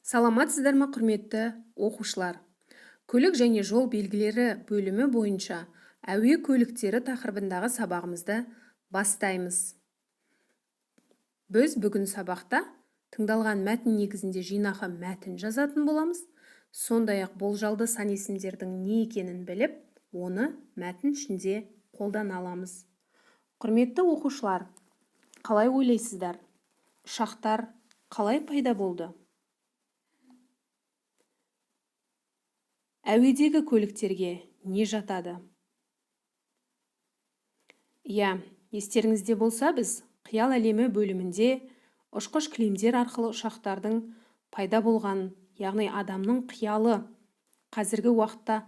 Саламатсыздар ма, құрметті оқушылар! Көлік және жол белгілері бөлімі бойынша әуе көліктері тақырыбындағы сабағымызды бастаймыз. Біз бүгін сабақта тыңдалған мәтін негізінде жинақы мәтін жазатын боламыз. Сондай-ақ болжалды сан есімдердің не екенін біліп, оны мәтін ішінде қолдана аламыз. Құрметті оқушылар, қалай ойлайсыздар? Ұшақтар қалай пайда болды? Әуедегі көліктерге не жатады? Иә, естеріңізде болса, біз қиял әлемі бөлімінде ұшқыш кілемдер арқылы ұшақтардың пайда болғанын, яғни адамның қиялы қазіргі уақытта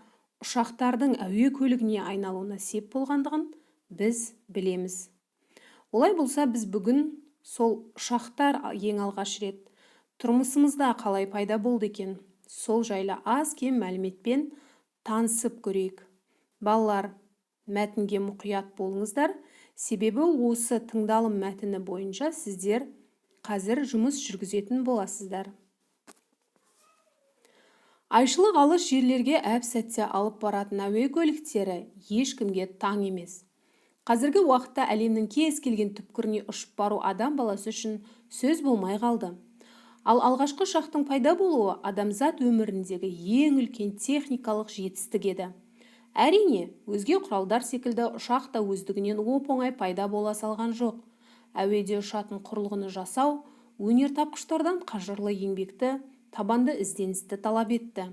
ұшақтардың әуе көлігіне айналуына сеп болғандығын біз білеміз. Олай болса, біз бүгін сол ұшақтар ең алғаш рет тұрмысымызда қалай пайда болды екен, сол жайлы аз-кем мәліметпен танысып көрейік. Балалар, мәтінге мұқият болыңыздар, себебі осы тыңдалым мәтіні бойынша сіздер қазір жұмыс жүргізетін боласыздар. Айшылық алыс жерлерге әп-сәтте алып баратын әуе көліктері ешкімге таң емес. Қазіргі уақытта әлемнің кез келген түпкіріне ұшып бару адам баласы үшін сөз болмай қалды. Ал алғашқы ұшақтың пайда болуы адамзат өміріндегі ең үлкен техникалық жетістік еді. Әрине, өзге құралдар секілді ұшақ та өздігінен оп-оңай пайда бола салған жоқ. Әуеде ұшатын құрылғыны жасау өнертапқыштардан қажырлы еңбекті, табанды ізденісті талап етті.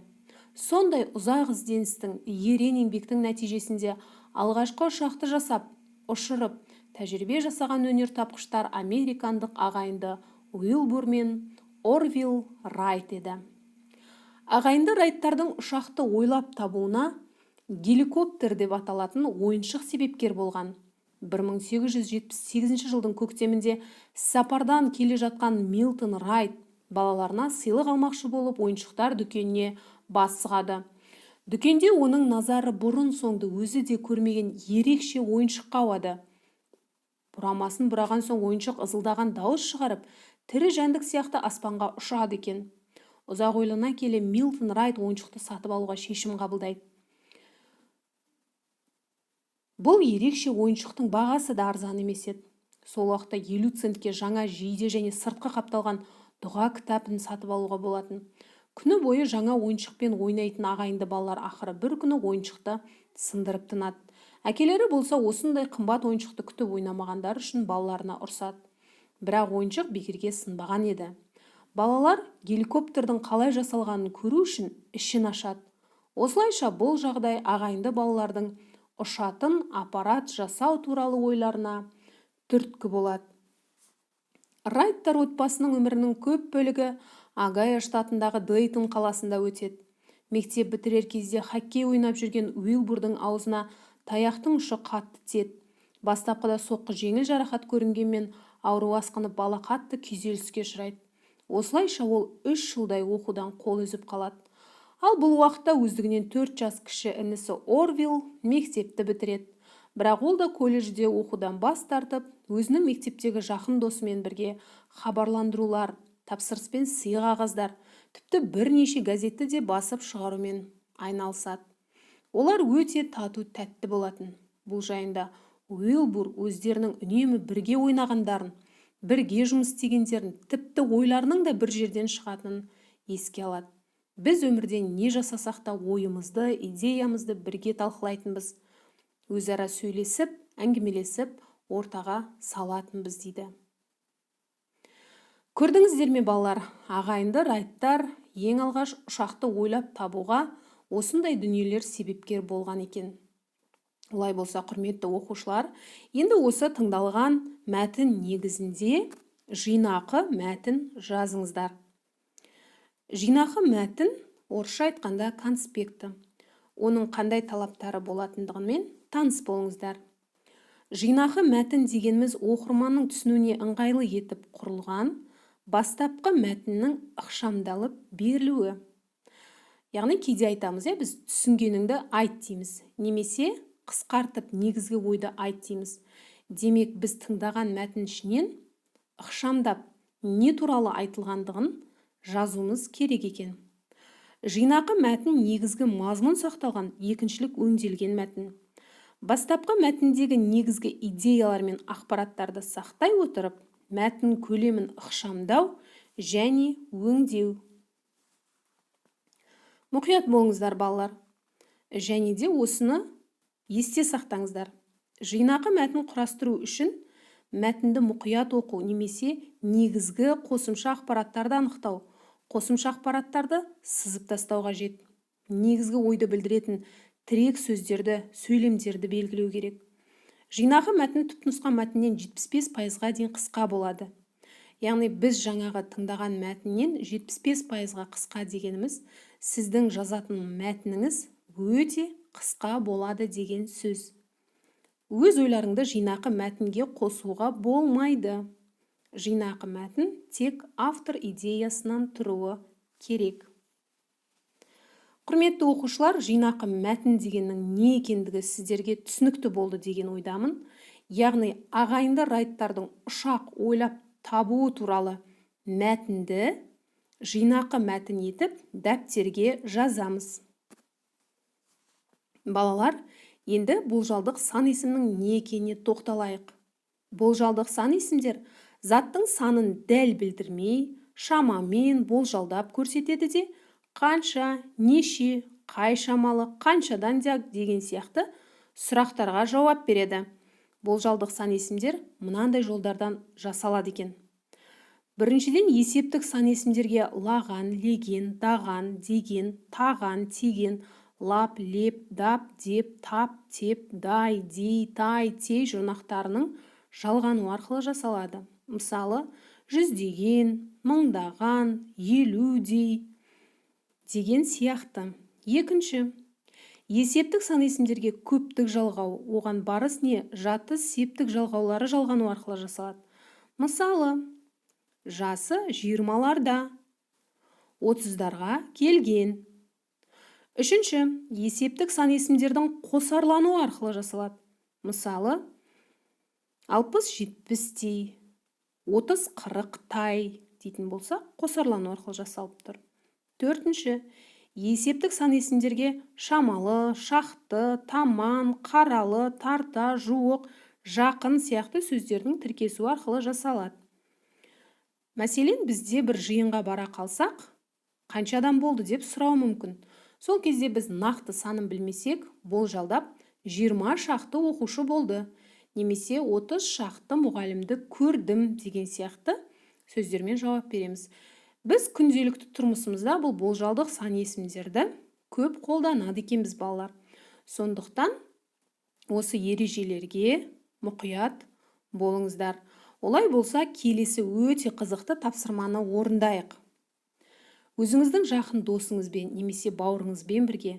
Сондай ұзақ ізденістің, ерен еңбектің нәтижесінде алғашқы ұшақты жасап, ұшырып, тәжірибе жасаған өнертапқыштар американдық ағайынды Уилбур мен Орвилл Райт еді. Ағайынды Райттардың ұшақты ойлап табуына геликоптер деп аталатын ойыншық себепкер болған. 1878 жылдың көктемінде сапардан келе жатқан Милтон Райт балаларына сыйлық алмақшы болып ойыншықтар дүкеніне бас сұғады. Дүкенде оның назары бұрын-соңды өзі де көрмеген ерекше ойыншыққа ауады. Бұрамасын бұраған соң ойыншық ызылдаған дауыс шығарып, тірі жәндік сияқты аспанға ұшады екен. Ұзақ ойлана келе Милтон Райт ойыншықты сатып алуға шешім қабылдайды. Бұл ерекше ойыншықтың бағасы да арзан емес еді. Сол уақытта 50 центке жаңа жейде және сыртқы қапталған дұға кітабын сатып алуға болатын. Күні бойы жаңа ойыншықпен ойнайтын ағайынды балалар ақыры бір күні ойыншықты сындырып тынады. Әкелері болса осындай қымбат ойыншықты күтіп ойнамағандары үшін балаларына ұрсады. Бірақ ойыншық бекерге сынбаған еді. Балалар геликоптердің қалай жасалғанын көру үшін ішін ашады. Осылайша бұл жағдай ағайынды балалардың ұшатын аппарат жасау туралы ойларына түрткі болады. Райттар отбасының өмірінің көп бөлігі Огайо штатындағы Дейтон қаласында өтеді. Мектеп бітірер кезде хоккей ойнап жүрген Уилбурдың аузына таяқтың ұшы қатты тиеді. Бастапқыда соққы жеңіл жарақат көрінгенмен, ауру асқынып бала қатты күйзеліске ұшырайды. Осылайша ол 3 жылдай оқудан қол үзіп қалады. Ал бұл уақытта өздігінен 4 жас кіші інісі Орвилл мектепті бітіреді. Бірақ ол да колледжде оқудан бас тартып, өзінің мектептегі жақын досымен бірге хабарландырулар, тапсырыспен сый қағаздар, тіпті бірнеше газетті де басып шығарумен айналысады. Олар өте тату тәтті болатын. Бұл жайында Уилбур өздерінің үнемі бірге ойнағандарын, бірге жұмыс істегендерін, тіпті ойларының да бір жерден шығатынын еске алады. Біз өмірде не жасасақ та ойымызды, идеямызды бірге талқылайтынбыз. Өзара сөйлесіп, әңгімелесіп, ортаға салатынбыз дейді. Көрдіңіздер ме, балалар, ағайынды Райттар ең алғаш ұшақты ойлап табуға осындай дүниелер себепкер болған екен. Олай болса, құрметті оқушылар, енді осы тыңдалған мәтін негізінде жинақы мәтін жазыңыздар. Жинақы мәтін, орысша айтқанда, конспекті. Оның қандай талаптары болатындығымен таныс болыңыздар. Жинақы мәтін дегеніміз оқырманның түсінуіне ыңғайлы етіп құрылған бастапқы мәтіннің ықшамдалып берілуі. Яғни кейде айтамыз, біз түсінгеніңді айт дейміз, немесе қысқартып негізгі ойды айт дейміз. Демек, біз тыңдаған мәтін ішінен ықшамдап не туралы айтылғандығын Жазуымыз керек екен. Жинақы мәтін – негізгі мазмұн сақталған, екіншілік өңделген мәтін. Бастапқы мәтіндегі негізгі идеялар мен ақпараттарды сақтай отырып, мәтін көлемін ықшамдау және өңдеу. Мұқият болыңыздар, балалар, және де осыны есте сақтаңыздар: жинақы мәтін құрастыру үшін мәтінді мұқият оқу немесе негізгі қосымша ақпараттарды анықтау, қосымша ақпараттарды сызып тастау қажет. Негізгі ойды білдіретін тірек сөздерді, сөйлемдерді белгілеу керек. Жинақы мәтін түпнұсқа мәтіннен 75%-ға дейін қысқа болады. Яғни біз жаңағы тыңдаған мәтіннен 75%-ға қысқа дегеніміз – сіздің жазатын мәтініңіз өте қысқа болады деген сөз. Өз ойларыңды жинақы мәтінге қосуға болмайды. Жинақы мәтін тек автор идеясынан тұруы керек. Құрметті оқушылар, жинақы мәтін дегеннің не екендігі сіздерге түсінікті болды деген ойдамын. Яғни ағайынды Райттардың ұшақ ойлап табуы туралы мәтінді жинақы мәтін етіп дәптерге жазамыз. Балалар, енді болжалдық сан есімнің не екеніне тоқталайық. Болжалдық сан есімдер заттың санын дәл білдірмей, шамамен болжалдап көрсетеді де, қанша, неше, қай шамалы, қаншадан деген сияқты сұрақтарға жауап береді. Болжалдық сан есімдер мынандай жолдардан жасалады екен. Біріншіден, есептік сан есімдерге лаған, леген, даған, деген, таған, теген, лап, леп, дап, деп, тап, теп, дай, дей, тай, тей жұрнақтарының жалғануы арқылы жасалады. Мысалы, жүздеген, мыңдаған, елудей деген сияқты. Екінші, есептік сан есімдерге көптік жалғау, оған барыс не жатыс септік жалғаулары жалғану арқылы жасалады. Мысалы, жасы жиырмаларда, 30-дарға келген. Үшінші, есептік сан есімдердің қосарлануы арқылы жасалады. Мысалы, 60-70-тей, 30-40-тай дейтін болсақ, қосарлану арқылы жасалып тұр. Төртінші, есептік сан есімдерге шамалы, шақты, таман, қаралы, тарта, жуық, жақын сияқты сөздердің тіркесуі арқылы жасалады. Мәселен, бізде бір жиынға бара қалсақ, қанша адам болды деп сұрауы мүмкін. Сол кезде біз нақты санын білмесек, болжалдап 20 шақты оқушы болды немесе 30 шақты мұғалімді көрдім деген сияқты сөздермен жауап береміз. Біз күнделікті тұрмысымызда бұл болжалдық сан есімдерді көп қолданады екенбіз, балалар. Сондықтан осы ережелерге мұқият болыңыздар. Олай болса, келесі өте қызықты тапсырманы орындайық. Өзіңіздің жақын досыңызбен немесе бауырыңызбен бірге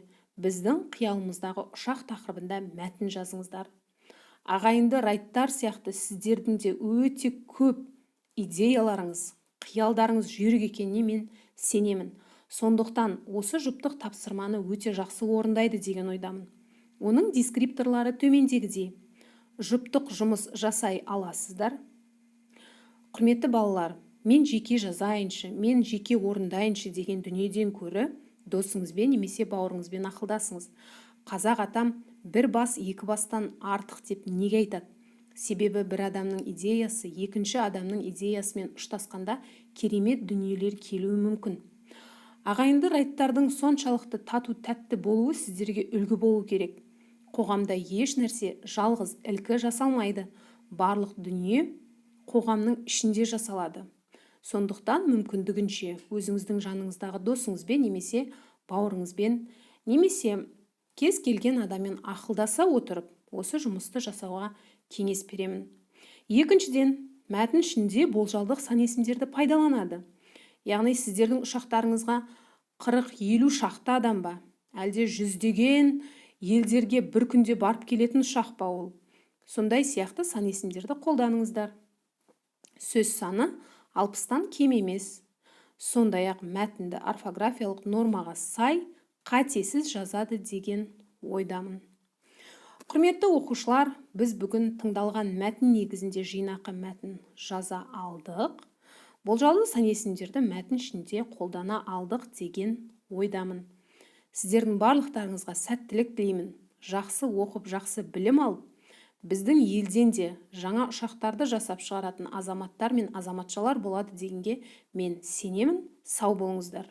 «Біздің қиялымыздағы ұшақ» тақырыбында мәтін жазыңыздар. Ағайынды Райттар сияқты сіздердің де өте көп идеяларыңыз, қиялдарыңыз жүйрік екеніне мен сенемін. Сондықтан осы жұптық тапсырманы өте жақсы орындайды деген ойдамын. Оның дескрипторлары төмендегідей: жұптық жұмыс жасай аласыздар. Құрметті балалар, мен жеке жазайыншы, мен жеке орындайыншы деген дүниеден көрі досыңызбен немесе бауырыңызбен ақылдасыңыз. Қазақ атам «бір бас екі бастан артық» деп неге айтады? Себебі бір адамның идеясы екінші адамның идеясымен ұштасқанда, керемет дүниелер келуі мүмкін. Ағайынды Райттардың соншалықты тату тәтті болуы сіздерге үлгі болу керек. Қоғамда еш нәрсе жалғыз ілкі жасалмайды, барлық дүние қоғамның ішінде жасалады. Сондықтан мүмкіндігінше өзіңіздің жаныңыздағы досыңызбен немесе бауырыңызбен немесе кез келген адаммен ақылдаса отырып, осы жұмысты жасауға кеңес беремін. Екіншіден, мәтін ішінде болжалдық сан есімдерді пайдаланады. Яғни сіздердің ұшақтарыңызға 40-50 шақты адам ба, әлде жүздеген елдерге бір күнде барып келетін ұшақ па ол, сондай сияқты сан есімдерді қолданыңыздар. Сөз саны 60-тан кем емес. Сондай ақ мәтінді орфографиялық нормаға сай қатесіз жазады деген ойдамын. Құрметті оқушылар, біз бүгін тыңдалған мәтін негізінде жинақы мәтін жаза алдық. Болжалды сан есімдерді мәтін ішінде қолдана алдық деген ойдамын. Сіздердің барлықтарыңызға сәттілік тілеймін. Жақсы оқып, жақсы білім алып, біздің елден де жаңа ұшақтарды жасап шығаратын азаматтар мен азаматшалар болады дегенге мен сенемін. Сау болыңыздар.